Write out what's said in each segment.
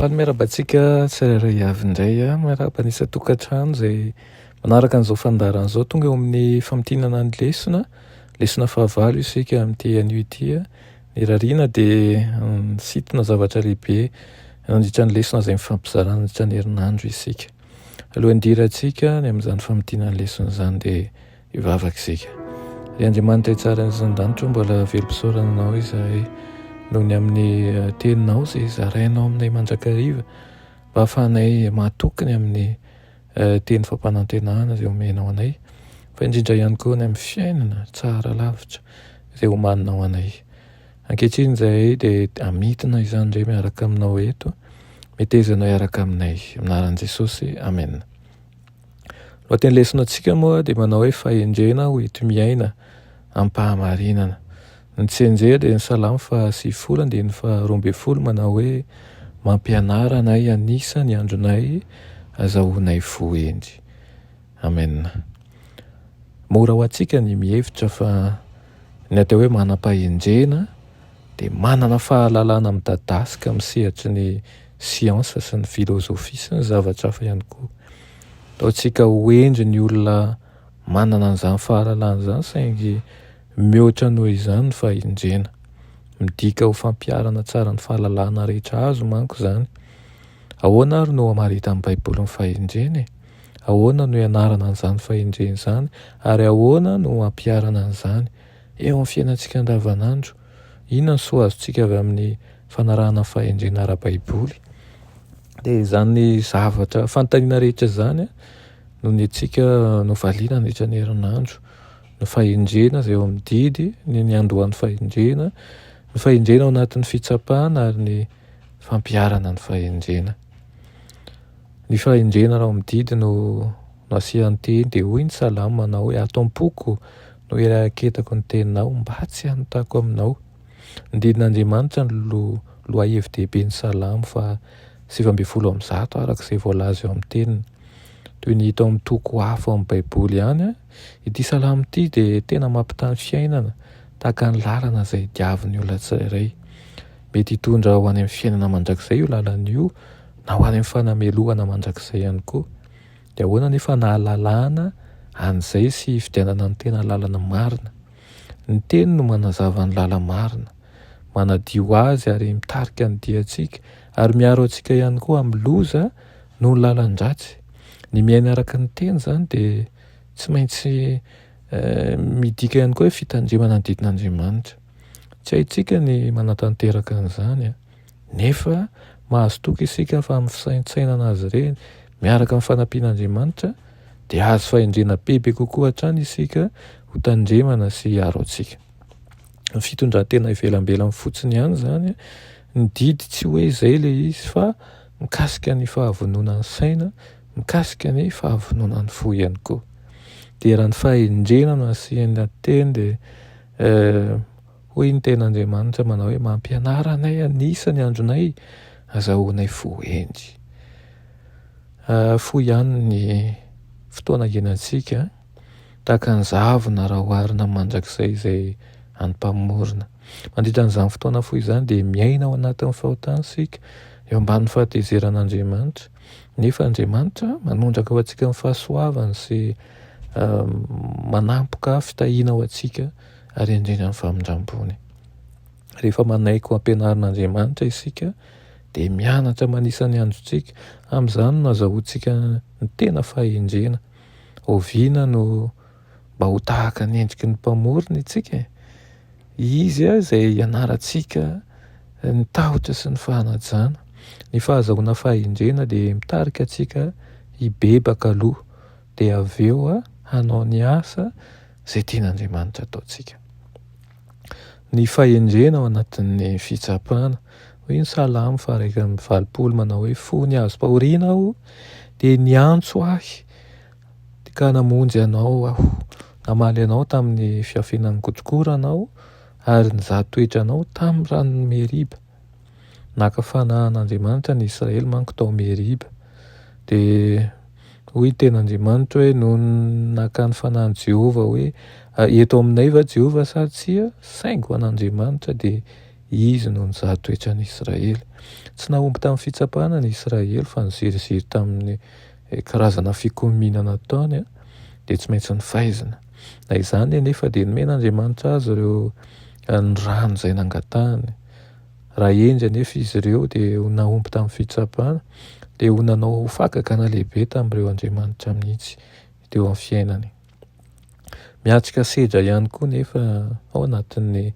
Faly miarahaba antsika tsirairay avy indray aho, miarahaba ny isan-tokantrano izay manaraka an'izao fandaharana izao. Tonga eo amin'ny famintinana ny lesona, lesona fahavalo isika amin'ity anio ity. Ny rariana dia nisintona zavatra lehibe nandritra ny lesona izay nifampizarana nandritra ny herinandro isika. Alohan'ny hidirantsika ny amin'izany famintinana ny lesona izany dia Hivavaka isika. Ry Andriamanitra tsara ny an-danitra, mbola velom-pisaorana Anao izahay noho ny amin'ny eh, teninao izay zarainao aminay mandrakariva mba hahafahanay mahatoky ny amin'ny eh, teny fampanantenana izay omenao anay, fa indrindra ihany koa ny amin'ny fiainana tsara lavitra izay omaninao anay. Ankehitriny izahay dia amitina izany indray miaraka aminao eto, metezanao hiaraka aminay. Amin'ny anaran'i Jesosy, amena. Lohateny lesona antsika moa dia manao hoe fahendrena ho enti-miaina am-pahamarinana. Ny tsianjery dia ny salamo faha 90 andininy faha 12 manao hoe mampianara anay hanisa ny andronay azahoanay fo hendry. Amen. Mora ho antsika ny mihevitra fa ny atao hoe manam-pahendrena dia manana fahalalana midadasika amin'ny sehatry ny siansa sy ny filozofia sy ny zavatra hafa ihany koa. Ataontsika ho hendry ny olona manana an'izany fahalalana izany saingy mihoatra noho izany ny fahendrena. Midika ho fampiharana tsara ny fahalalana rehetra azo manko izany. Ahoana ary no amaritan'ny Baiboly ny fahendrena e? Ahoana no ianarana an'izany fahendrena izany ary ahoana no ampiharana an'izany eo amin'ny fiainantsika andavanandro? Inona ny soa azontsika avy amin'ny fanarahana fahendrena ara-baiboly? Dia izany zavatra fanontaniana rehetra izany no nentsika novaliana nandritra ny herinandro. Ny fahendrena izay eo amin'ny didy, ny niandohan'ny fahendrena, ny fahendrena ao anatin'ny fitsapana ary ny fampiharana ny fahendrena. Ny fahendrena raha ao amin'ny didy no nasian-teny dia hoy ny salamo manao hoe ato am-poko no iraketako ny teninao mba tsy hanotako aminao. Ny didin'Andriamanitra no lohahevi-dehiben'ny salamo faha 119 araka izay voalaza eo amin'ny teniny. Toy ny hita ao amin'ny toko hafa ao amin'ny Baiboly ihany, ity salamo ity dia tena mampitaha ny fiainana tahaka ny lalana izay diavin'ny olona tsirairay. Mety hitondra ho any amin'ny fiainana mandrakizay io lalana io na ho any amin'ny fanamelohana mandrakizay ihany koa. Dia ahoana anefa no ahalalana an'izay sy hifidianana ny tena lalana marina? Ny teny no manazava ny lala-marina, manadio azy ary mitarika ny diantsika ary miaro antsika ihany koa amin'ny loza noho ny lalan-dratsy. Ny miaina araka ny teny izany dia tsy maintsy midika ihany koa hoe fitandremana ny didin'Andriamanitra. Tsy haintsika ny manatanteraka an'izany nefa mahazo toky isika fa amin'ny fisaintsainana azy ireny miaraka amin'ny fanampian'Andriamanitra dia hahazo fahendrena bebe kokoa hatrany isika ho tandremana sy hiaro antsika. Ny fitondran-tena ivelambelany fotsiny ihany izany, ny didy tsy hoe izay ilay izy fa mikasika ny fahavononan'ny saina, mikasika ny fahavononan'ny fo ihany koa. Dia raha ny fahendrena no asiana teny dia eh, hoy ny tenin'Andriamanitra manao hoe mampianara anay hanisa ny andronay, azahoanay fo hendry. Fohy ihany ny fotoana iainantsika, tahaka ny zavona raha oharina amin'ny mandrakizay izay an'ny Mpamorona. Mandritra an'izany fotoana fohy izany dia miaina ao anatin'ny fahotana isika, eo ambanin'ny fahatezeran'Andriamanitra. Nefa Andriamanitra manondraka ho antsika ny fahasoavany sy manampoka fitahiana ho antsika ary indrindra ny famindram-pony. Rehefa manaiky ho ampianarin'Andriamanitra isika dia mianatra manisa ny androntsika. Amin'izany no azahoantsika ny tena fahendrena. Oviana no mba ho tahaka ny endriky ny Mpamorona isika e? Izy izay ianarantsika ny tahotra sy ny fanajana. Ny fahazahoana fahendrena dia mitarika antsika hibebaka aloha, dia avy eo hanao ny asa izay tian'Andriamanitra ataontsika. Ny fahendrena ao anatin'ny fitsapana. Hoy ny Salamo faha 81 manao hoe, Fony azom-pahoriana aho, dia niantso ahy ka namonjy anao aho. Namaly anao tamin'ny fiafenan'ny kotrokorana aho, ary nizaha toetra anao tamin'ny ranon'i Meriba. Naka fanahy an'Andriamanitra ny Israely manko tao Meriba. Dia Hoy ny tenin'Andriamanitra hoe, Nony naka ny fanahin'i Jehovah hoe, Eto aminay va Jehovah sa tsia? Saingy ho an'Andriamanitra dia Izy no nizaha toetra an'i Israely. Tsy nahomby tamin'ny fitsapana ny Israely fa niziriziry tamin'ny karazana fikomiana nataony dia tsy maintsy nofaizina. Na izany anefa dia nomen'Andriamanitra azy ireo ny rano izay nangatahany. Raha hendry anefa izy ireo dia ho nahomby tamin'ny fitsapana, dia ho nanao fahagagana lehibe tamin'ireo andriamanitra mihitsy teo amin'ny fiainany. Miatrika sedra ihany koa nefa ao anatin'ny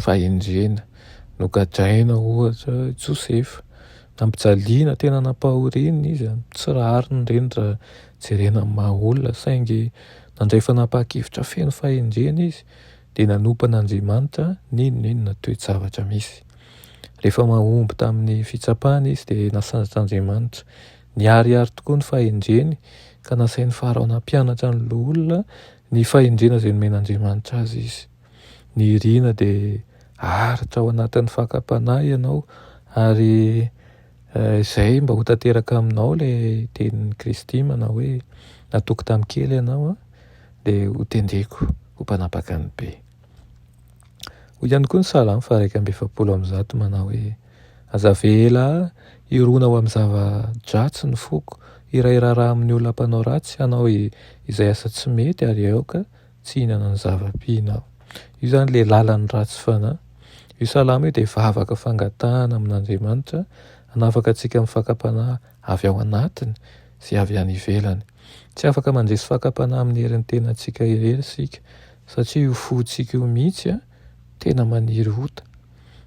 fahendrena. Nogadraina ohatra i Josefa, nampijaliana, tena nampahoriana izy, tsy rariny ireny raha jerena amin'ny maha olona saingy nandray fanapahan-kevitra feno fahendrena izy dia nanompo an'Andriamanitra n'inon'inona toe-javatra misy. Rehefa mahomby tamin'ny fitsapana izy dia nasandratr'Andriamanitra. Niharihary tokoa ny fahendreny ka nasain'i Farao nampianatra ny loholona ny fahendrena izay nomen'Andriamanitra azy izy. Ny irina dia haharitra ao anatin'ny fakam-panahy ianao ary izay mba ho tanteraka aminao ilay tenin'i Kristy manao hoe natoky tamin'ny kely ianao dia ho tendreko ho mpanapaka ny be. Hoy ihany koa ny Salamo faha 141 manao hoe Aza avela hirona ho amin'ny zava-dratsy ny foko, hiray raharaha amin'ny olona mpanao ratsy, hanao izay asa tsy mety ary aoka tsy hihinana ny zava-pihina aho. Io izany ilay lalan'ny ratsy fanahy. Io salamo io dia vavaka fangatahana amin'Andriamanitra hanafaka antsika amin'ny fakam-panahy avy ao anatiny sy avy any ivelany. Tsy afaka mandresy fakam-panahy amin'ny herin'ny tenantsika irery isika satria io fontsika io mihitsy tena maniry ota.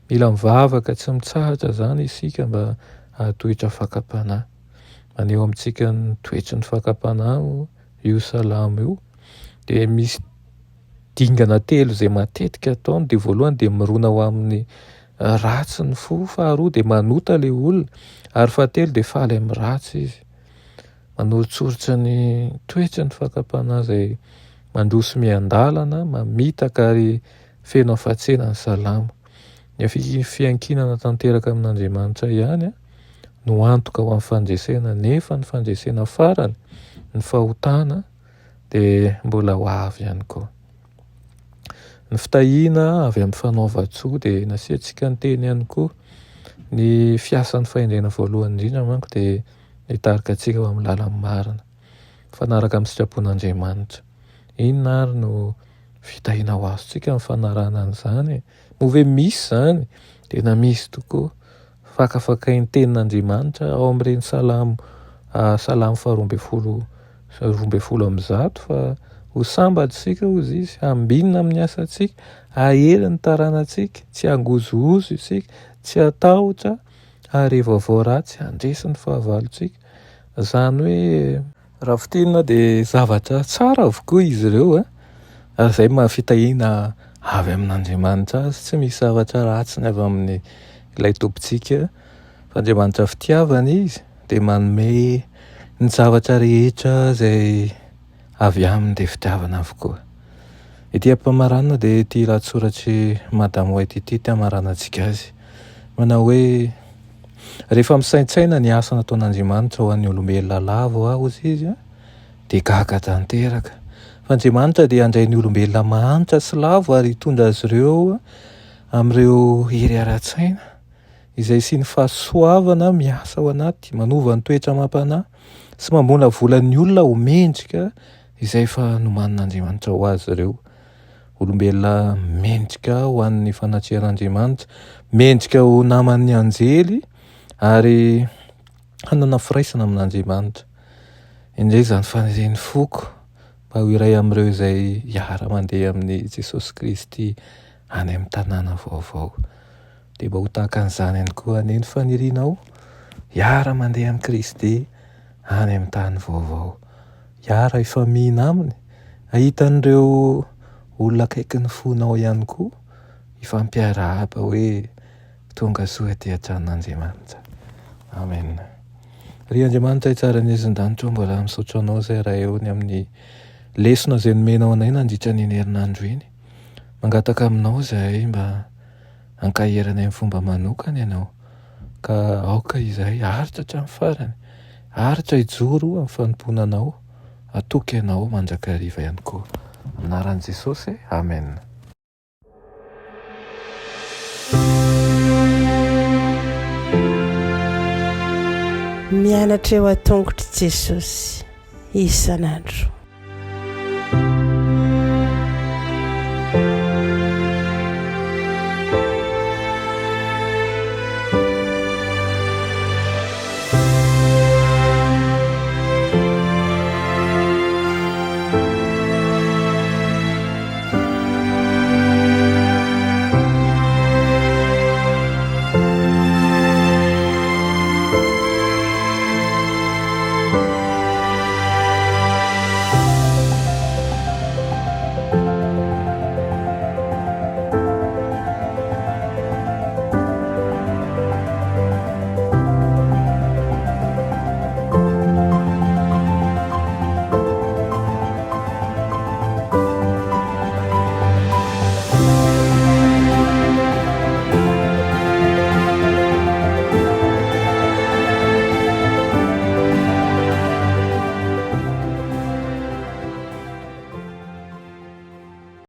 Mila mivavaka tsy mitsahatra izany isika mba hahatohitra fakam-panahy. Maneho amintsika ny toetry ny fakam-panahy io salamo io. Dia misy dingana telo izay matetika ataony. Dia voalohany dia mirona ho amin'ny ratsy ny fo, faharoa dia manota ilay olona, ary fahatelo dia faly amin'ny ratsy izy. Manoritsoritra ny toetry ny fakam-panahy izay mandroso miandalana, mamitaka ary feno hafatsena ny salamo. Ny fiankinana tanteraka amin'Andriamanitra ihany no antoka ho amin'ny fandresena, nefa ny fandresena farany, ny fahotana, dia mbola ho avy ihany koa. Ny fitahiana avy amin'ny fanaovan-tsoa dia nasiantsika ny teny ihany koa. Ny fiasan'ny fahendrena voalohany indrindra manko dia Mitarika antsika ho amin'ny lalan'ny marina, mifanaraka amin'ny sitrapon'Andriamanitra. Inona ary no fitahiana ho azontsika amin'ny fanarahana an'izany? Moa ve misy izany? Tena misy tokoa. Fakafakain'ny tenin'Andriamanitra ao amin'ireny salamo salamo faharoa 112 fa ho sambatra isika hozy izy, hambinina amin'ny asantsika, hahery ny taranantsika, tsy hangozohozo isika, tsy hatahotra Ary vaovao ratsy handresy ny fahavalontsika. Izany hoe raha fintinina dia zavatra tsara avokoa izy ireo a. Ary izay maha fitahiana avy amin'Andriamanitra azy. Tsy misy zavatra ratsy ny avy amin'ny ilay Tompontsika. Fa Andriamanitra fitiavana izy dia manome ny zavatra rehetra izay avy aminy dia fitiavana avokoa. Ety am-pamaranana dia ity lahatsoratr'i Madame White ity ty hamaranantsika azy. Manao hoe, Rehefa misaintsaina ny asa nataon'Andriamanitra ho an'ny olombelona lavo aho, hozy izy, dia gaga tanteraka. Fa Andriamanitra dia handray ny olombelona mahantra sy lavo ary hitondra azy ireo amin'ireo hery ara-tsaina izay hisian'ny fahasoavana miasa ao anaty, manova ny toetra amam-panahy sy mamolavola ny olona ho mendrika izay efa nomanin'Andriamanitra ho azy ireo. Olombelona mendrika ho an'ny fanatrehan'Andriamanitra, mendrika ho naman'ny anjely ary hanana firaisana amin'Andriamanitra. Indray izany fanirian'ny foko mba ho iray amin'ireo izay hiara-mandeha amin'i Jesosy Kristy any amin'ny tanàna vaovao. Dia mba ho tahaka an'izany ihany koa anie ny fanirianao hiara-mandeha amin'i Kristy any amin'ny tany vaovao. Hiara-hifamihina Aminy, hahita an'ireo olona akaikin'ny fonao ihany koa, hifampiarahaba hoe tonga soa aty an-tranon'Andriamanitra. Amen. Ry Andriamanitra hitsara ny ezin-danitra, mbola misaotra Anao izay Ray ô ny amin'ny lesona izay nomenao anay nandritra ny iny herinandro iny. Mangataka aminao izahay mba Ankahery anay amin'ny fomba manokana Ianao, ka aoka izahay haharitra hatramin'ny farany, haharitra hijoro amin'ny fanompoana Anao, hatoky Anao mandrakariva ihany koa. Amin'ny anaran'i Jesosy, Amen. Mianatra eo an-tongotr'i Jesosy isan'andro.